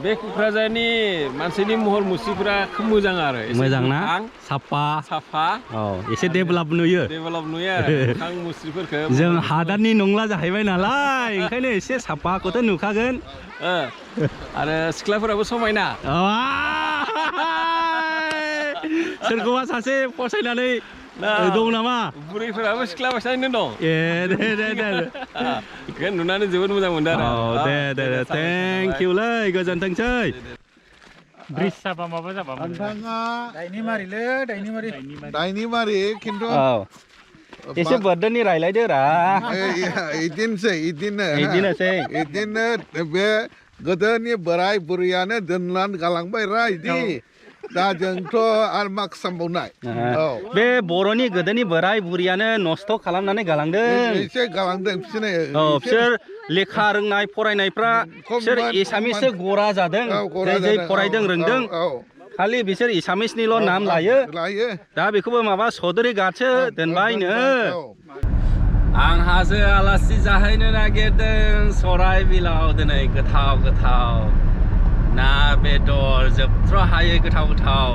बे क'क्राझारनि मानसिनि महर मुस्रिफोरा खोब मोजां आरो मोजां ना साफा औ एसे डेभेलप नुयो आरो मोखां मुस्रिफोरखौ जों हादाननि नंला जाहैबाय नालाय ओंखायनो एसे साफाखौथ' नुखागोन आरो सिख्लाफोराबो समायना सोरखौबा सासे फसायनानै दं नामा बुरैफोराबो सिख्ला बायसानो दं दे नुनानै जोबोद मोजां मोनदों आरो दे थेंक इउलै गोजोनथोंसै ब्रिज जाबा माबा जाबा नोंथाङा दाइनिमारि खिन्थु एसे बर्डनि रायलायदो रा इदिनो बे गोदोनि बोराय बुरैयानो दोननानै गालांबाय रा इदि दा जोंथ' आरो मा खालामबावनाय बे बर'नि गोदोनि बोराय बुरियानो नस्थ' खालामनानै गालांदों एसे गालांदों बिसोर लेखा रोंनाय फरायनायफ्रा बिसोर एसामिससो गरा जादों जाय फरायदों रोंदों खालि बिसोर एसामिसनिल' नाम लायो दा बेखौबो माबा चौधुरी घाटसो दोनबायनो आं हाजो आलासि जाहैनो नागिरदों सराइबिलाव दिनै गोथाव ना बेदर जोबथ्र' हायै गोथाव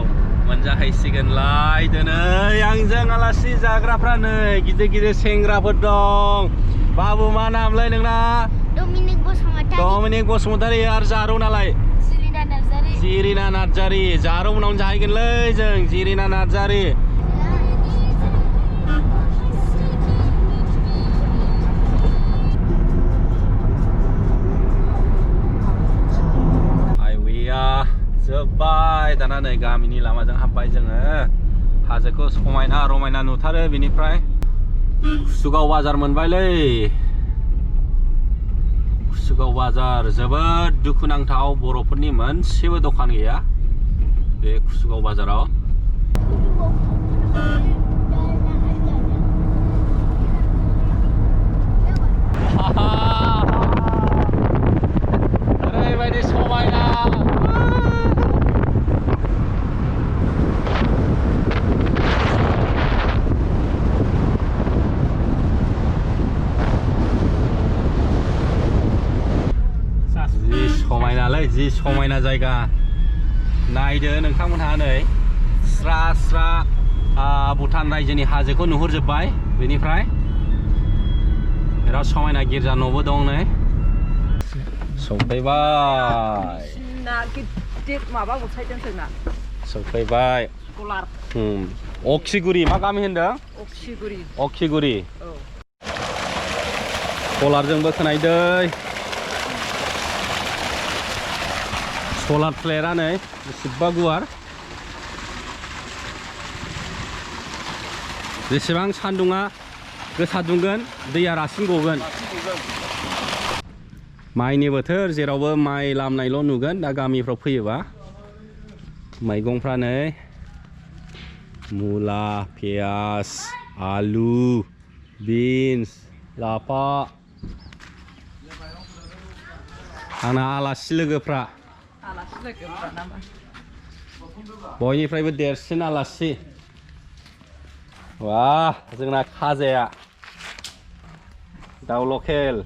मोनजाहैसिगोनलाय दिनै आंजों आलासि जाग्राफ्रा नै गिदिर सेंग्राफोर दं बाबु मा नामलाय नोंना डमिनिक बसुमतारी आरो जारौ नालाय जिरिना नार्जारी जारौ उनावनो जाहैगोनलै जों जिरिना नार्जारी जोब्बाय दाना नै गामिनि लामाजों हाबबाय जोङो हाजोखौ समायना रमायना नुथारो बेनिफ्राय कुसुगाव बाजार मोनबायलै कुसुगाव बाजार जोबोद दुखुनांथाव बर'फोरनि मोनसेबो दखान गैया बे कुसुगाव बाजाराव ओरैबायदि समायना जि समायना जायगा नायदो नोंथांमोनहा नै स्रा भुटान रायजोनि हाजोखौ नुहुरजोब्बाय बेनिफ्राय बिराद समायना गिर्जा न'बो दं नै सफैबाय अक्षिगुरि मा गामि होनदों अक्षिगुरि कलारजोंबो खोनायदै सलार प्लेटआ नै बेसेबा गुवार जेसेबां सान्दुङा गोसा दुंगोन दैया रासिन गगोन माइनि बोथोर जेरावबो माइ लामनायल' नुगोन दा गामिफ्राव फैयोबा मैगंफ्रा नै मुला पियाज आलु बिन्स लाफा आंना आलासि लोगोफ्रा बयनिफ्रायबो देरसिन आलासि वाह जोंना खाजाया दाउ लकेल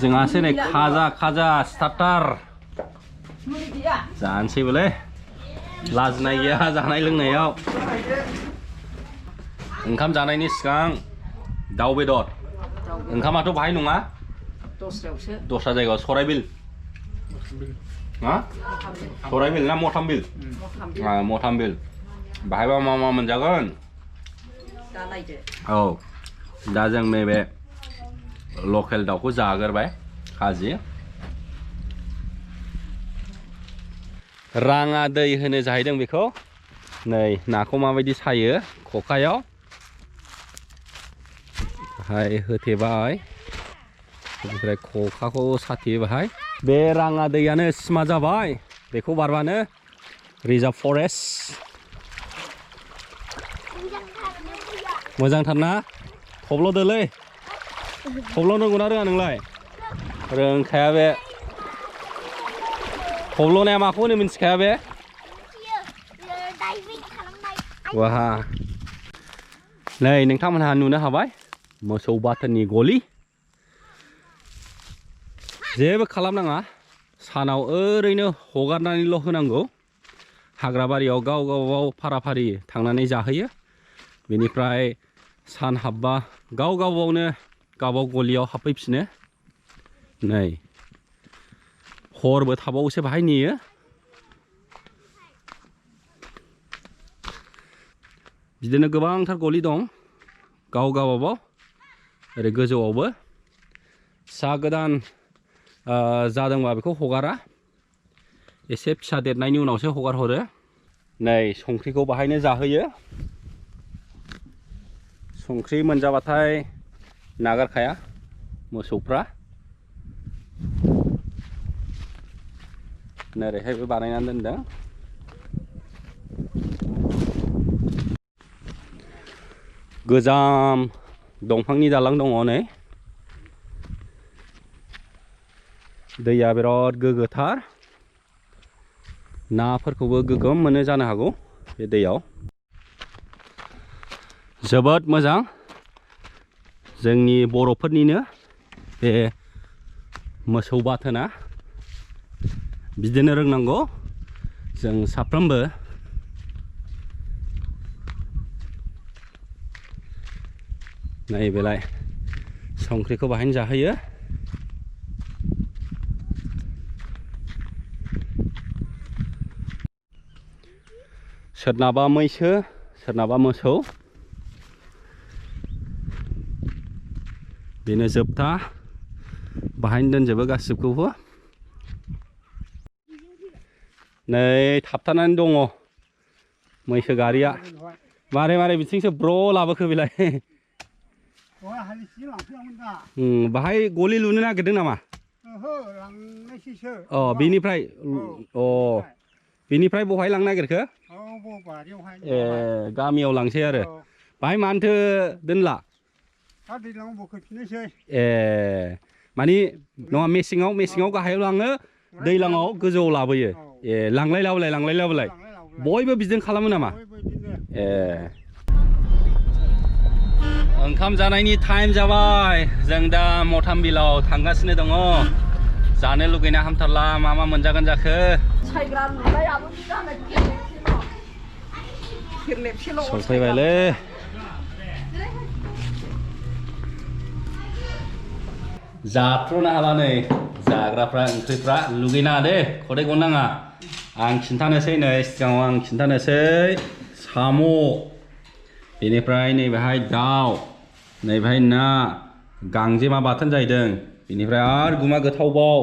जोंहासो नै खाजा स्टार्टार जानोसैबोलै लाजिनाय गैया जानाय लोंनायाव ओंखाम जानायनि सिगां दाउ बेदर ओंखामाथ' बाहाय नङा दस्रा जायगायाव सराइबिल सराइबिल ना मथामबिल मथामबिल बाहायबा मा मोनजागोन औ दा जों नैबे लकेल दाउखौ जागोरबाय खाजि राङा दै होनो जाहैदों बेखौ नै नाखौ माबायदि सायो खखायाव बाहाय होथेबाय बेनिफ्राय खखाखौ साथेयो बाहाय बे राङा दैयानो सिमा जाबाय बेखौ बारबानो रिजार्भ फरेस्ट मोजांथारना थब्ल'दोलै थब्ल'नो रोंगौना रोङा नोंलाय रोंखाया बे थब्ल'नाया माखौ होनो मिन्थिखाया बे वाहा नै नोंथांमोनहा नुनो हाबाय मोसौ बाथोननि गलि जेबो खालामनाङा सानाव ओरैनो हगारनानैल' होनांगौ हाग्राबारियाव गाव गावबाव फारा-फारि थांनानै जाहैयो बेनिफ्राय सान हाबबा गाव गावबावनो गावबाव गलियाव हाबफैफिनो नै हरबो थाबावोसो बाहाय नेयो बिदिनो गोबांथार गलि दं गाव गावबाव ओरै गोजौआवबो फिसा गोदान जादोंबा बेखौ हगारा एसे फिसा देरनायनि उनावसो हगार हरो नै संख्रिखौ बाहायनो जाहोयो संख्रि मोनजाबाथाय नागारखाया मोसौफ्रा नोरैहायबो बानायनानै दोनदों गोजाम दंफांनि दालां दङ नै दैया बिराद गोग्गोथार नाफोरखौबो गोगोम मोनो जानो हागौ बे दैयाव जोबोद मोजां जोंनि बर'फोरनिनो बे मोसौ बाथोना बिदिनो रोंनांगौ जों साफ्रोमबो नै बेलाय संख्रिखौ बाहायनो जाहोयो सोरनाबा मैसो सोरनाबा मोसौ बेनो जोबथा बाहायनो दोनजोबो गासिबखौबो नै थाबथानानै दङ मैसो गारिया मारै मारै बिथिंसो ब्र लाबोखो बेलाय बाहाय गलि लुनो नागिरदों नामा अ बेनिफ्राय बेनिफ्राय बहाय लांनो नागिरखो ए गामियाव लांसै आरो बाहाय मानोथो दोनला ए मानि नङा मेसेङाव गाहायाव लाङो दैज्लाङाव गोजौआव लाबोयो ए लांलाय लाबोलाय बयबो बिदिनो खालामो नामा ए ओंखाम जानायनि टाइम जाबाय जों दा मथामबिलाव थांगासिनो दङ जानो लुगैना हामथारला मा मोनजागोन जाखो सफैबायलै जाथ्र'नो हाला नै जाग्राफ्रा ओंख्रिफ्रा लुगैनाङा दे खदै गनाङा आं खिन्थानोसै नै सिगाङाव आं खिन्थानोसै साम' बेनिफ्राय नैबेहाय दाउ नैबेहाय ना गांजेमा बाथोन जाहैदों बेनिफ्राय आरो गुमा गोथावबाव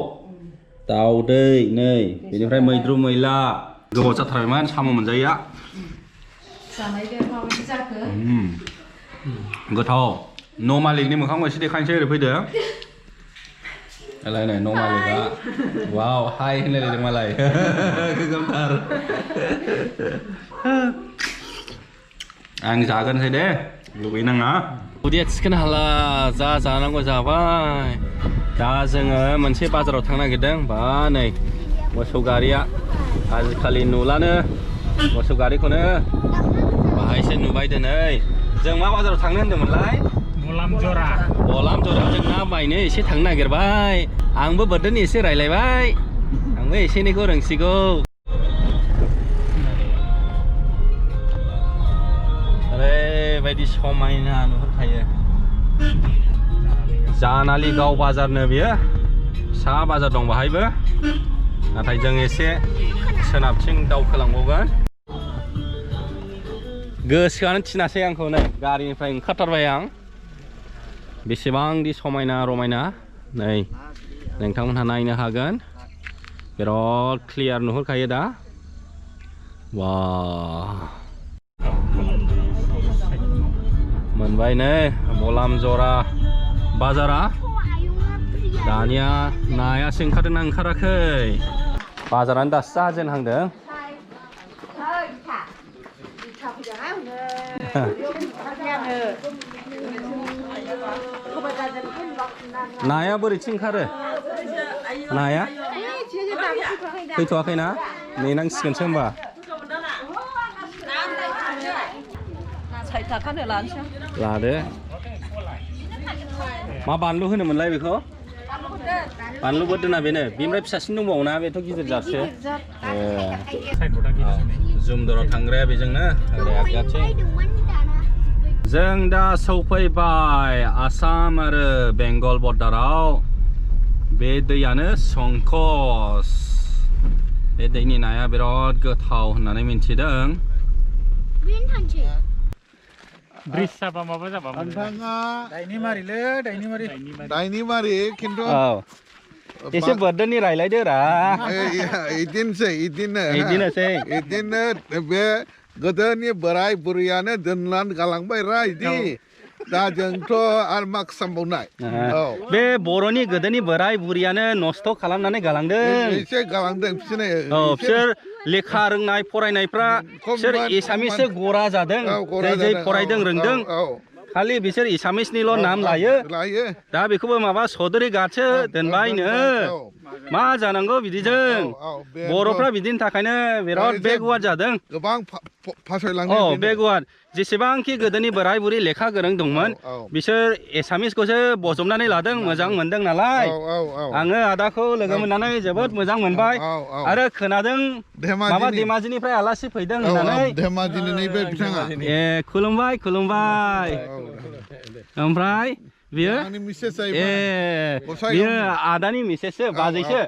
दाउदै नै बेनिफ्राय मैद्रु मैला गोबाव जाथारबायमोन साम' मोनजायैया गोथाव न' मालिकनि मोखांखौ एसे देखायनोसै ओरै फैदो लाय नै न' मालिकआ वाव हाय होनलायलायदों मालाय गोगोमथार आं जागोनसै दे लुगैनाङा उदैया थिखोनो हाला जानांगौ जाबाय दा जोङो मोनसे बाजाराव थांनो नागिरदों बा नै मोसौ गारिया आजिखालि नुलानो मोसौ गारिखौनो बाहायसो नुबाय दिनै जों मा बाजाराव थांनो होनदोंमोनलाय बलामजरायाव जों ना बायनो एसे थांनो नागिरबाय आंबो बोरदोन एसे रायलायबाय आंबो एसे एनैखौ रोंसिगौ ओरैबायदि समायना नुहुरखायो जानालि गाव बाजारनो बियो फिसा बाजार दं बाहायबो नाथाय जों एसे सोनाबथिं दावखोलांबावगोन गोसोआनो थिनासै आंखौ नै गारिनिफ्राय ओंखारथारबाय आं बेसेबांदि समायना रमायना नै नोंथांमोनहा नायनो हागोन बिराद क्लियार नुहुरखायो दा वाव मोनबाय नै बलामजरा बाजारा दानिया नायासो ओंखारदोंना ओंखाराखै बाजारानो दासो जाजेनहांदों नाया बोरैथि ओंखारो नाया फैथ'वाखैना नेनांसिगोनसो होमबा लादो मा बानलु होनोमोनलाय बेखौ बानलु बोरदोना बेनो बेनिफ्राय फिसासिन दंबावोना बेथ' गिदिर जादसो जुमदराव थांग्राया बेजोंनो आगाथिं जों दा सौफैबाय आसाम आरो बेंगल बर्डाराव बे दैयानो संकस बे दैनि नाया बिराद गोथाव होननानै मिन्थिदों ब्रिज साबा माबा जाबा नोंथाङा दाइनिमारि दाइनिमारि खिन्थु एसे बोरदोननि रायलायदोरा इदिनो बे गोदोनि बोराय बुरैयानो दोननानै गालांबाय रा इदि दा जोंथ' आरो मा खालामबावनाय बे बर'नि गोदोनि बोराय बुरैयानो नस्थ' खालामनानै गालांदों एसे गालांदों बिसोर लेखा रोंनाय फरायनायफ्रा बिसोर एसामिससो गरा जादों जाय फरायदों रोंदों खालि बिसोर एसामिसनिल' नाम लायो दा बेखौबो माबा सदरि गाथसो दोनबायनो मा जानांगौ बिदिजों बर'फ्रा बिदिनि थाखायनो बिराद बेकवार्ड जादों गोबां फासयलांदों बेकवार्ड जेसेबांखि गोदोनि बोराय बुरै लेखा गोरों दंमोन बिसोर एसामिसखौसो बजबनानै लादों मोजां मोनदों नालाय आङो आदाखौ लोगो मोननानै जोबोद मोजां मोनबाय आरो खोनादों माबा धेमाजिनिफ्राय आलासि फैदों होननानै धेमाजिनिफ्राय बिथाङा खुलुमबाय खुलुमबाय ओमफ्राय बियो बियो आदानि मिसेससो बाजैसो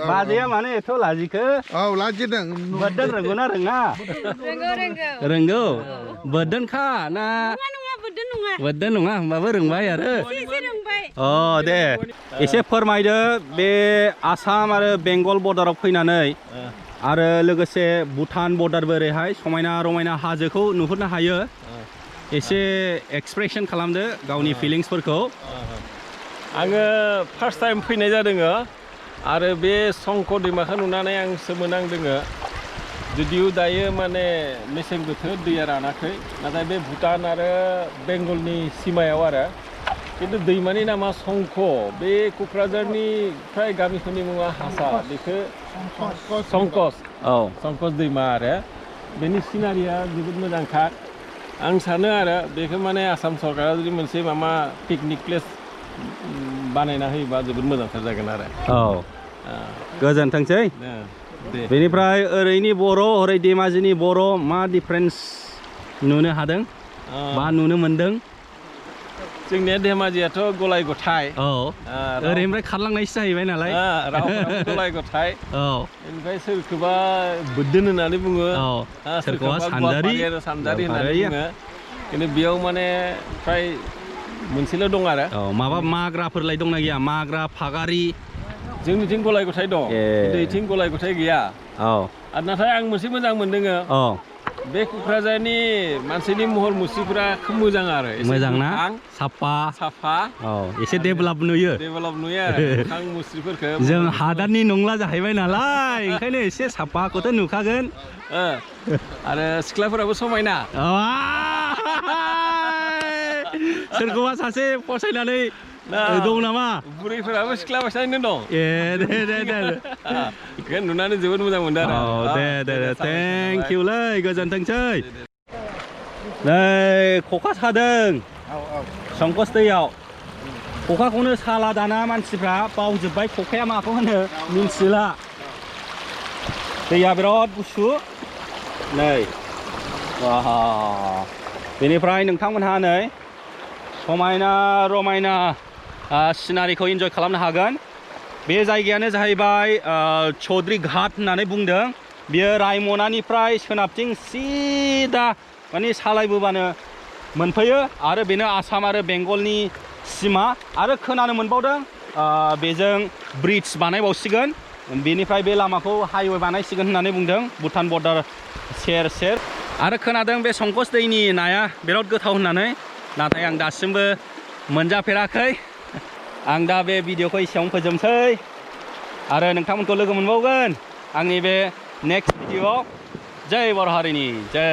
बाजैया माने एथ' लाजिखो लाजिदों बोरदोन रोंगौना रोङा रोंगौ बोरदोनखा ना बोरदोन नङा होमबाबो रोंबाय आरो दे एसे फोरमायदो बे आसाम आरो बेंगल बर्डाराव फैनानै आरो लोगोसे भुटान बर्डारबो ओरैहाय समायना रमायना हाजोखौ नुहुरनो हायो एसे एक्सप्रेसन खालामदो गावनि फिलिंसफोरखौ आङो फार्स्ट टाइम फैनाय जादों आरो बे संक दैमाखौ नुनानै आं सोमोनांदों जुदिও दायो माने मेसें बोथोर दैया रानाखै नाथाय बे भुटान आरो बेंगलनि सिमायाव आरो खिन्थु दैमानि नामा संक बे क'क्राझारनिफ्राय गामिफोरनि मुङा हासा बेखौ संकस दैमा आरो बेनि सिनारिया जोबोद मोजांथार आं सानो आरो बेखौ माने आसाम सरकारा जुदि मोनसे माबा पिकनिक प्लेस बानायना होयोबा जोबोद मोजांथार जागोन आरो गोजोनथोंसै बेनिफ्राय ओरैनि बर' ओरै धेमाजिनि बर' मा डिफारेन्स नुनो हादों बा नुनो मोनदों जोंनिया धेमाजियाथ' गलाय गथाय ओरैनिफ्राय खारलांनायसो जाहैबाय नालाय रावफोराबो गलाय गथाय ओमफ्राय सोरखौबा बोरदोन होननानै बुङो सोरखौबा सानजारि होननानै बुङो खिन्थु बेयाव माने फ्राय मोनसेल' दं आरो माबा माग्राफोरलाय दंना गैया माग्रा फागारि जोंनिथिं गलाय गथाय दं खिन्थु इथिं गलाय गथाय गैया आरो नाथाय आं मोनसे मोजां मोनदों बे क'क्राझारनि मानसिनि महर मुस्रिफोरा खोब मोजां आरो मोजां ना साफा एसे डेभेलप नुयो आरो मोखां मुस्रिफोरखौ जों हादाननि नंला जाहैबाय नालाय ओंखायनो एसे साफाखौथ' नुखागोन आरो सिख्लाफोराबो समायना सोरखौबा सासे फसायनानै दं नामा बुरैफोराबो सिख्ला बायसानो दं दे नुनानै जोबोद मोजां मोनदों आरो दे थेंक इउलै गोजोनथोंसै नै खखा सादों संकस दैयाव खखाखौनो साला दाना मानसिफ्रा बावजोब्बाय खखाया माखौ होनो मिन्थिला दैया बिराद गुसु नै बेनिफ्राय नोंथांमोनहा नै समायना रमायना सिनारिखौ इन्जय खालामनो हागोन बे जायगायानो जाहैबाय चौधरी घाट होननानै बुंदों बियो रायमनानिफ्राय सोनाबथिं सिदा माने सालायबोबानो मोनफैयो आरो बेनो आसाम आरो बेंगलनि सिमा आरो खोनानो मोनबावदों बेजों ब्रिज बानायबावसिगोन बेनिफ्राय बे लामाखौ हाइवे बानायसिगोन होननानै बुंदों भुटान बर्डार सेर सेर आरो खोनादों बे संकस दैनि नाया बिराद गोथाव होननानै नाथाय आं दासिमबो मोनजाफेराखै आं दा बे भिडिअखौ एसेयावनो फोजोबसै आरो नोंथांमोनखौ लोगो मोनबावगोन आंनि बे नेक्स्ट भिडिअआव जय बर' हारिनि जय